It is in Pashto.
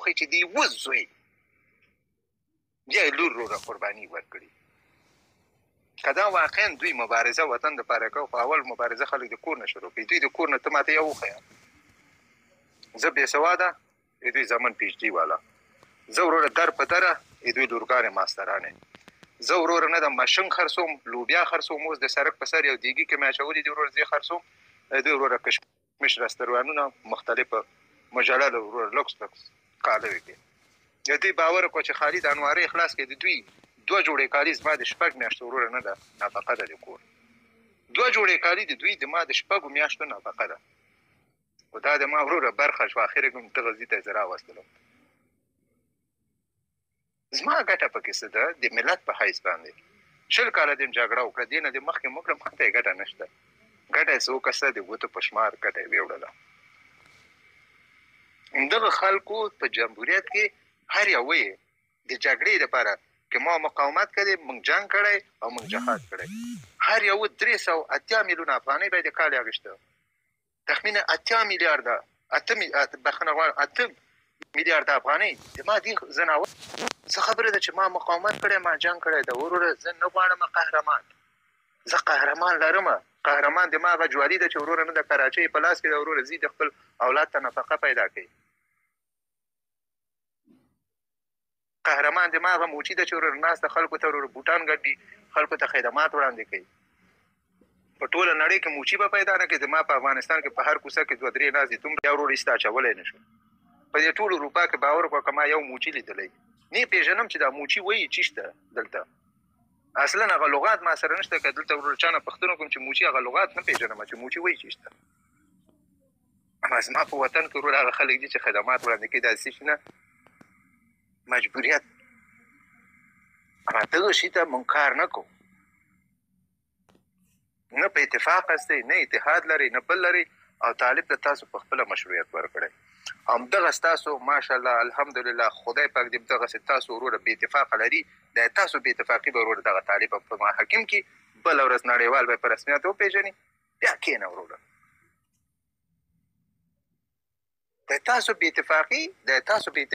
وښیي چې د یوه زوی بیا یې لور وروره قرباني ورکړي. که دا واقعا دوی مبارزه وطن دپاره کوي، خو اول مبارزه خلک د کور نه شروع کوي. دوی د کور نه، ته ماته یو وښیه، زه بې سواده، دوی زامن پی ایچ ډي والا، زه وروره در په دره، دوی لورګانې ماسترانې، زه وروره نه د ماشین خرڅوم، لوبیا خرڅوم، اوس د سرک په سر یو دیګي کې مې اچولي دي وروره، زه یې خرڅوم. دوی وروره کشمش رستورانونه مختلف مجلل وروره لوکس لوکس کالوي کې. د دوی باور وکړه چې خالي د انوارۍ خلاص کړي، د دوی دوه جوړې کالي زما د 6 میاشتو وروره نه ده نفقه ده، د کور دوه جوړې کالي د دوی د ما د 6 میاشتو نفقه ده. خو دا د ما وروره برخه شوه، اخر یې کوم دغه ځای ته یې زه راوستلم. زما ګټه پکې څه ده؟ د ملت په حیث باندې 20 کاله دې جګړه وکړه، دې نه دې مخکې مو کړه، ما ته یې ګټه نشته. ګټه یې څه وکړه؟ د ګوتو په شمار ګټه یې ویوړله. همدغه خلکو په جمهوریت کې هر یو یې د جګړې لپاره که ما مقاومت کړی، موږ جنګ کړی او موږ جهاد کړی، هر یو 380 میلیونه افغانۍ به یې د کال اخیسته، تخمیناً 80 میلیارده، اته بخښنه غواړم، 8 میلیارده افغانۍ د ما دې ځناور. څه خبره ده چې ما مقاومت کړی، ما جنګ کړی ده؟ وروره زه نه غواړم قهرمان، زه قهرمان لرم. قهرمان د ما هغه جوالي ده چې وروره نه د کراچۍ په لاس کې ده، وروره ځي د خپل اولاد ته نفقه پیدا کوي. قهرمان د ما هغه موچي ده چې وروره ناست ده خلکو ته وروره بوټان ګنډي، خلکو ته خدمات وړاندې کوي. په ټوله نړۍ کې موچي به پیدا نه کړي، زما په افغانستان کې په هر کوڅه کې 2-3 ناست دي، دومره بیا ورور ایسته اچولی نه شو. په دې ټول اروپا کې باور وکړه که ما یو موچي لیدلی نه پېژنم چې دا موچي وایي چیشته دلته، اصلا هغه لغات ما سره نشته. که دلته ورور چا نه پوښتنه کوم چې موچي، هغه لغات نه پېژنم چې موچي وایي چیشته. اما زما په وطن کې ورور هغه خلک دي چې خدمات وړاندې کوي، داسې شي نه مجبوریت. اما دغه شي ته مونږ کار نه کوو، نه په اتفاق هستئ، نه اتحاد لرئ، نه بل لرئ، او طالب ته تاسو په خپله مشروعیت ورکړئ. همدغه ستاسو ماشاءالله الحمدلله خدای پاک دې دغسې تاسو وروره بې اتفاقه لري، دا تاسو بې اتفاقي به وروره دغه طالب په محاکم کې بله ورځ نړیوال به په رسمیت وپېژني، بیا کښېنه وروره. د تاسو بې اتفاقي، د تاسو بې